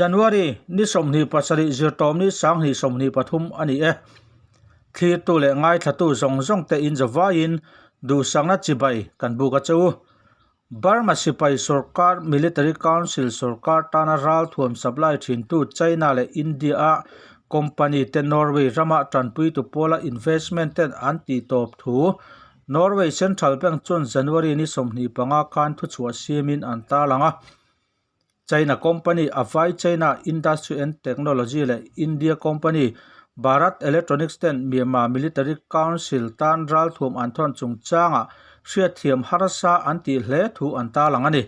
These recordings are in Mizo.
January ni 27 zirtawmni 2023 a ni e. Thlirtu leh ngaithlatu zawng zawng te in zavaiin duhsakna chibai kan buk a che u. Burma sipai sorkar Military Council sorkar tana ralthuam supply thintu China leh India-a company te Norway rama tanpuitu pawla investment ten an tih tawp thu Norway Central Bank chuan January ni 25 khan thuchhuah siamin an tarlang a. China company Avai China Industry and Technology leh India company Bharat Electronics ten Myanmar Military Council tan ralthuam an thawn chungchangah hriatthiam harsa an tih hle thu an tarlang a ni.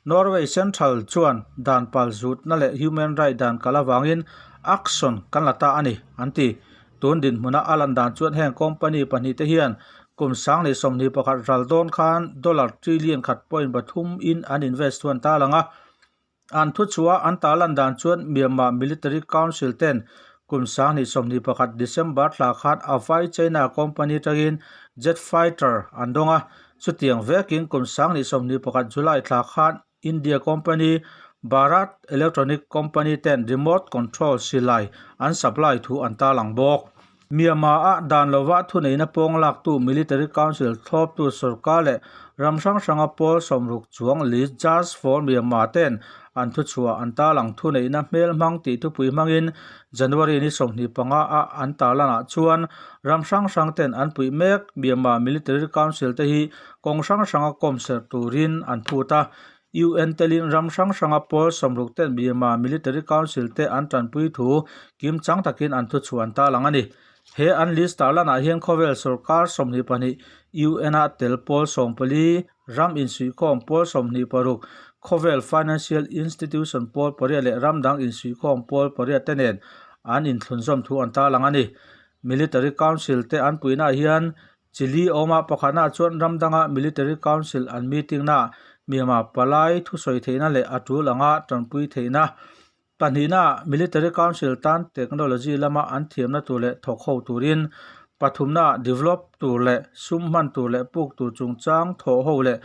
Norway Central chuan dan pal zutna leh human right dan kal avangin action kan la ta a ni, an ti. Tun dinhmuna a lan dan chuan heng company pahnihte hian kum 2021 ral dawn khan dollar trillion khat point pathum in an invest chuan ta lang a. An thuchhuah an ta lan dan chuan Myanmar Military Council ten kum 2021 December thla khan Avai China company atangin jet fighter an dawng a. Chutiang vekin kum 2021 July thla khan India company Bharat Electronic Company ten remote control silai an supply thu an tarlang bawk. Myanmar-a dan lova thuneihna pawng laktu Military Council thlawptu sorkar leh ram hrang hranga pawl sawmruk chuang List Just for Myanmar ten an thuchhuah an tarlang thuneihna hmel hmang tih thupui hmangin January ni 25 a an tarlanah chuan ram hrang hrang ten an puih mek Myanmar Military Council te hi Kawng hrang hranga kawm serh turin an phut a. UN telin ram hrang hranga pawl sawmruk ten Myanmar Military Council te an tanpui thu kim chang takin an thuchhuah an tarlang a ni. He an list tarlanah hian khawvel sorkar 22, UN-a tel pawl 14, ram insuihkhawm pawl 26, khawvel financial institution pawl pariat leh ram dang insuihkhawm pawl pariat te nen an inthlunzawm thu an tarlang a ni. Military Council te an puihnaah hian Chile awma pakhatna chuan ram danga Military Council an meeting na Myanmar palai thusawi theihna leh a tul anga tanpui theihna pahnihna Military Council tan technology lama an thiamna tur leh thawk ho turin pathumna develop tur leh sum hman tur leh puk tur chungchang thawh ho leh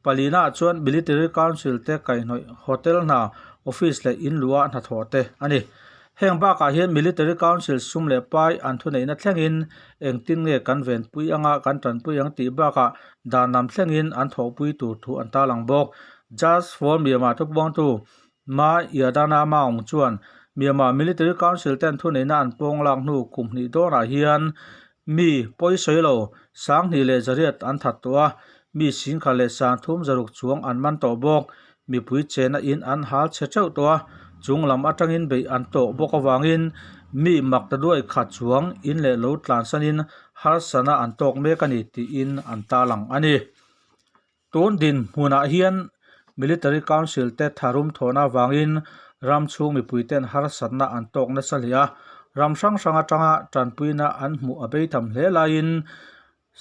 palina chuan Military Council te kaihhnawih hotel hna office leh in luah hnathawh te a ni. Heng bakah hian Military Council sum leh pai an thuneihna thlengin engtin nge kan venpui anga kan tanpui ang tih bakah dan lam thlengin an thawhpui tur thu an tarlang bawk. Just for Myanmar thupuangtu Ma Yadana Maung chuan Myanmar Military Council ten thuneihna an pawng lak hnu kum hnih dawnah hian mi pawisawi lo 2100 an that tawh a, mi 13,600 chuang an man tawh bawk. Mipui chena in an hal chhe teuh tawh a, chung lam atangin beih an tawh bawk avangin mi mak ta duai khat chuang in leh lo tlansanin harsana an tawk mek a ni tiin an tarlang a ni. Tun dinhmunah hian Military Council te tharum thawhna avangin ram chhung mipui ten harsatna an tawk nasa hle a, ram hrang hrang atanga tanpuina an hmuh a beitham hle laiin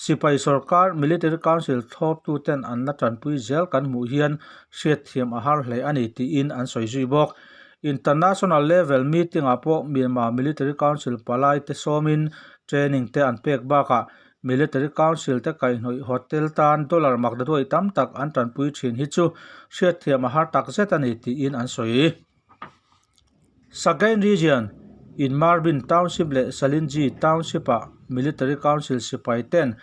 Sipai sorkar Military Council thlawptu ten an la tanpui zel kan hmuh hian hriatthiam a har hle a ni tiin an sawi zui bawk. International level meeting ah pawh Myanmar Military Council palai te sawmin training te an pek bakah Military Council te kaihhnawih hotel tan dollar makdaduai tam tak an tanpui thin hi chu hriatthiam a har takzet a ni tiin an sawi. Sagaing Region in Marbin Township leh Salinji Township-ah Military Council sipai ten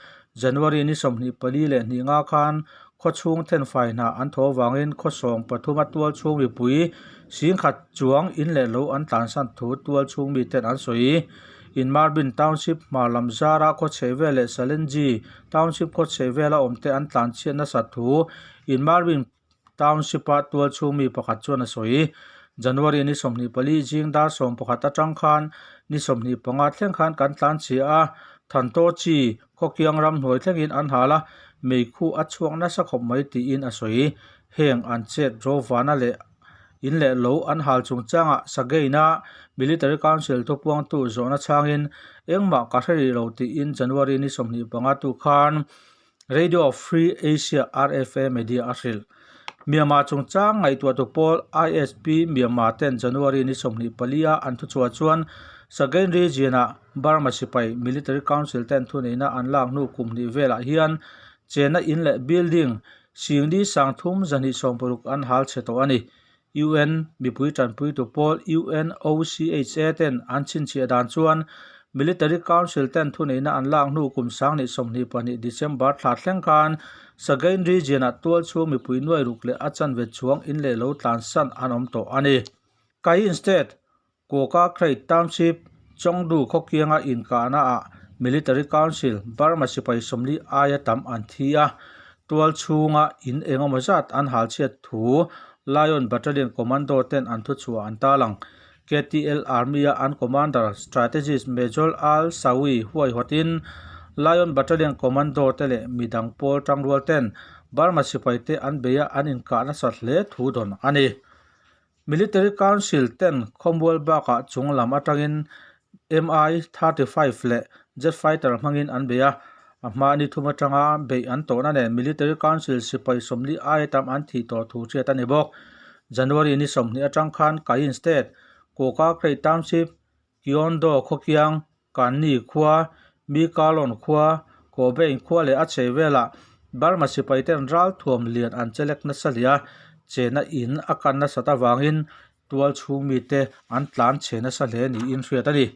January ni 24 leh hnih nga khan khawchhung thenfai hna an thaw avangin khawsawng pathuma tualchhung mipui 10,000 chuang in leh lo an tlansan thu tualchhung miten an sawi. In Marbin Township hmar lam zara khawchheh vel leh Salinji Township khawchheh vela awmte an tlanchhiat nasat thu in Marbin Township-a tualchhung mi pakhat chuan a sawi. January ni 24 zing dar 11 atang khan ni 25 thleng khan kan tlanchhia a, Thanto chi khawkiang ramhnuai thlengin an hal a, meikhu a chhuak nasa khawp mai tiin a sawi. Heng an chet rovana leh in leh lo an hal chungchangah Sagaing-a Military Council thupuangtu zawhna chhangin engmah ka hre rih lo tiin January ni 25 tu khan Radio Free Asia, RFA, media a hrilh. Myanmar chungchang ngaihtuahtu pawl ISP Myanmar ten January ni 24 a an thuchhuah chuan Sagaing Region-ah Burma sipai Military Council ten thuneihna an lak hnu kum hnih velah hian chenna in leh building 32,260 an hal chhe tawh a ni. UN mipui tanpuitu pawl UNOCHA ten an chhinchhiah dan chuan Military Council ten thuneihna an lak hnu kum 2022 December thla thleng khan Sagaing Region-ah tualchhung mipui nuai ruk leh a chanve chuang in leh lo tlansan an awm tawh a ni. Kayin State Kawka Krait Township, Chawngdu khawkianga inkahnaah Military Council, Burma sipai 40 aia tam an thi a, tual chhunga in eng emaw zat an hal chhiat thu Lion Battalion Commando ten an thuchhuah an tarlang. KTL Army-a an Commander, Strategist Major Al Sawi huaihawtin Lion Battalion Commando te leh midang pawl tangrual ten Burma sipai te an bei a, an inkah nasat hle thu dawn a ni. Military Council ten khawmual bakah chung lam atangin Mi 35 leh jet fighter hmangin an bei a, a hma ni thum atanga beih an tawhna nen Military Council sipai 40 aia tam an thih tawh thu hriat a ni bawk. January ni 20 atang khan Kayin State, Kawka Krait Township, Kyondo khawkiang, Kanni khua, Mikalon khua, Kobein khua leh a chheh velah Burma sipai ten ral thuam lian an chelek nasa hle a, chena in a kan nasat avangin tual chhung mite an tlan chhe nasa hle niin hriat a ni.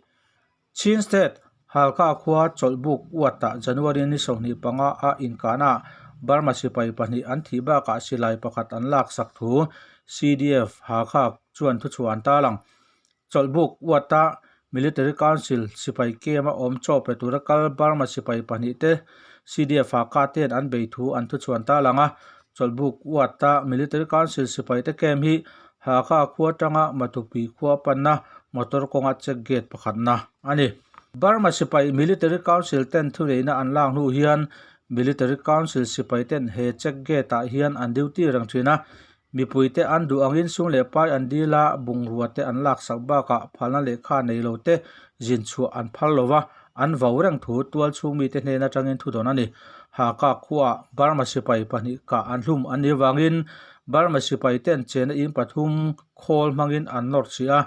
Chin State, Halkha khua chawlhbuk uatah January ni 25 a inkahna Burma sipai pahnih an thih bakah silai pakhat an laksak thu CDF Hakha chuan thuchhuah an tarlang. Chawlhbuk uata Military Council sipai camp a awm chaw pe tura kal Burma sipai pahnih te CDF ah ka ten an bei thu an thuchhuan ta lang a. Chawlhbuk uata Military Council sipai te camp hi Hakha khua atanga Matupi khua panna motor kawnga check gate pakhatna a ni. Burma sipai Military Council ten thuneihna an lak hnu hian Military Council sipai ten he check gate ah hian an duty reng thin a. Mipuite an duh angin sum leh pai an dil a, bungrua te an laksak bakah phalna lehkha nei lo te zin chhuah an phal lo va, an vo reng thu tual chhung mite hnen atangin thu dawn a ni. Hakha khuaah Burma sipai pahnih kah an hlum an nih vangin Burma sipai ten chena in pathum khawl hmangin an nawr chih a,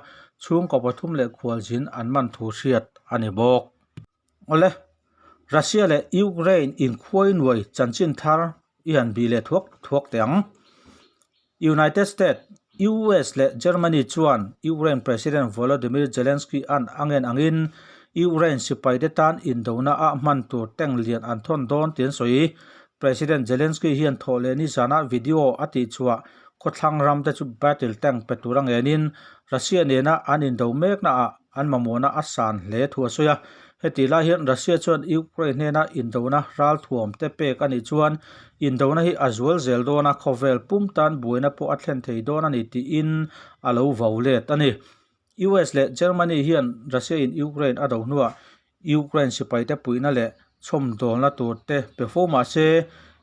chhungkaw pathum leh khualzin an man thu hriat a ni bawk. Awle, Russia leh Ukraine inkhuai nuai chanchin thar i han bih leh thuak thuak teh ang. United States, US leh Germany chuan Ukraine President Volodymyr Zelensky an a ngen angin Ukraine sipaite tan indona ah hman tur tank lian an thawn dawn tih an sawi. President Zelensky hian thawh leh nizanah video a tihchhuah khawthlang ram te chu battle tank pe tur a ngenin Russia nena an indo mekna ah An mamawhna a san hle thu a sawi a. Hetih lai hian Russia chuan Ukraine hnena indona ralthuam te pek a nih chuan indona hi a zual zel dawn a, khawvel pum tan buaina pawh a thlen thei dawn a ni tiin a lo vo let a ni. US leh Germany hian Russia in Ukraine a do hnuah Ukraine sipaite puihna leh chhawmdawlna tur te pe fo mah se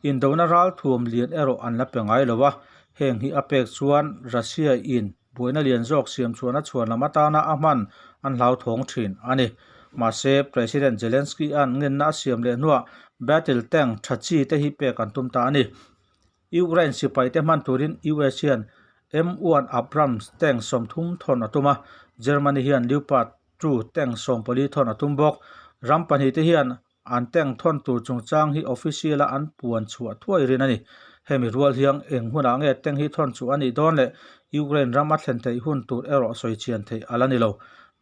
indona ralthuam lian erawh an la pe ngai lo a. Heng hi a pek chuan Russia in Buaina lian zawk siam chuan a chhuan lam atana a hman an hlauthawng thin a ni. Mahse, President Zelensky-a'n ngenna a siam leh hnuah battle tank tha chi te hi pek an tum ta a ni. Ukraine sipaite hman turin US hian M1 Abrams tank 30 thawn a tum a, Germany hian Leopard 2 tank 14 thawn a tum bawk. Ram pahnihte hian An tank thawn tur chungchang hi official a an puan chhuah thuai rin a ni. Hemi rual hiang eng hunah nge tank hi thawn chhuah a nih dawn leh Ukraine ram a thlen theih hun tur erawh sawi chian theih a la ni lo.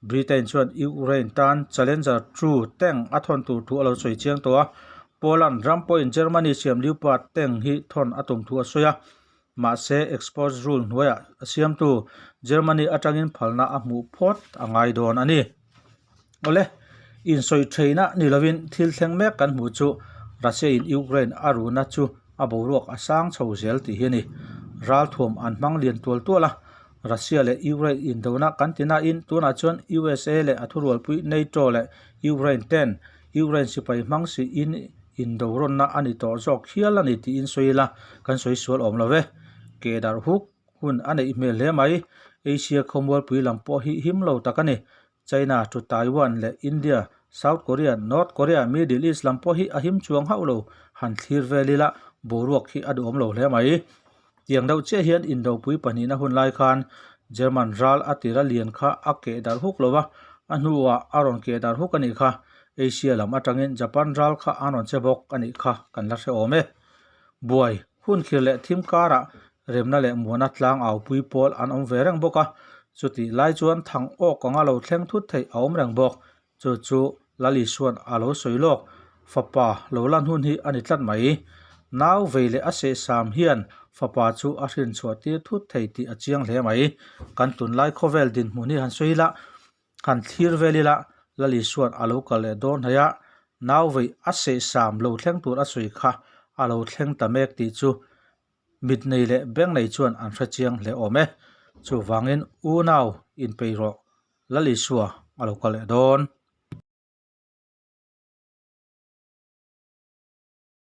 Britain chuan Ukraine tan Challenger 2 tank a thawn tur thu a lo sawi chiang tawh a, Poland ram pawhin Germany siam Leopard tank hi thawn a tum thu a sawi a. Mahse, export rule hnuaiah a siamtu Germany atangin phalna a hmuh phawt a ngai dawn a ni. Awle, insawi theihna ni lovin thil thleng mek kan hmuh chu Russia in Ukraine a runa chu a boruak a sang chho zel tih hi a ni. Ralthuam an hmang lian tual tual a, Russia leh Ukraine indona kan ti nain tunah chuan USA leh a thurualpui NATO leh Ukraine ten Ukraine sipai hmang siin indo rawnna a ni tawh zawk hial a ni tiin sawi ila kan sawi sual awm lo ve. Ke darh huk hun a neih hmel hle mai. Asia khawmualpui lam pawh hi him lo tak a ni. China to Taiwan leh India, South Korea, North Korea, Middle East lam pawh hi a him chuang hauh lo. Han thlir vel ila boruak hi a duhawm lo hle mai. Tiang deuh chiah hian indopui pahnihna hun lai khan German ral a tira lian kha a keh darh huk lo va, a hnuah a rawn keh darh huk a nih kha. Asia lam atangin Japan ral kha an rawn che bawk a nih kha kan la hre awm e. Buai, hun khir leh thim karah Remna leh Muana tlang aupui pawl an awm ve reng bawk a, chutih lai chuan thang awk anga lo thleng thut theih a awm reng bawk. Chu chu Lal Isua'n a lo sawi lawk, Fapa lo lan hun hi a ni tlat mai. Nau vei leh a sehsam hian fapa chu a hrinchhuah tir thut thei tih a chiang hle mai. Kan tunlai khawvel dinhmun hi han sawi ila, han thlir vel ila, Lal Isua'n a lo kal leh dawn hnaih a, nau vei a sehsam lo thleng tur a sawi kha a lo thleng ta mek tih chu Mit nei leh beng nei chuan an hre chiang hle awm e. Chuvangin unau inpeih rawh, Lal Isua a lo kal leh dawn.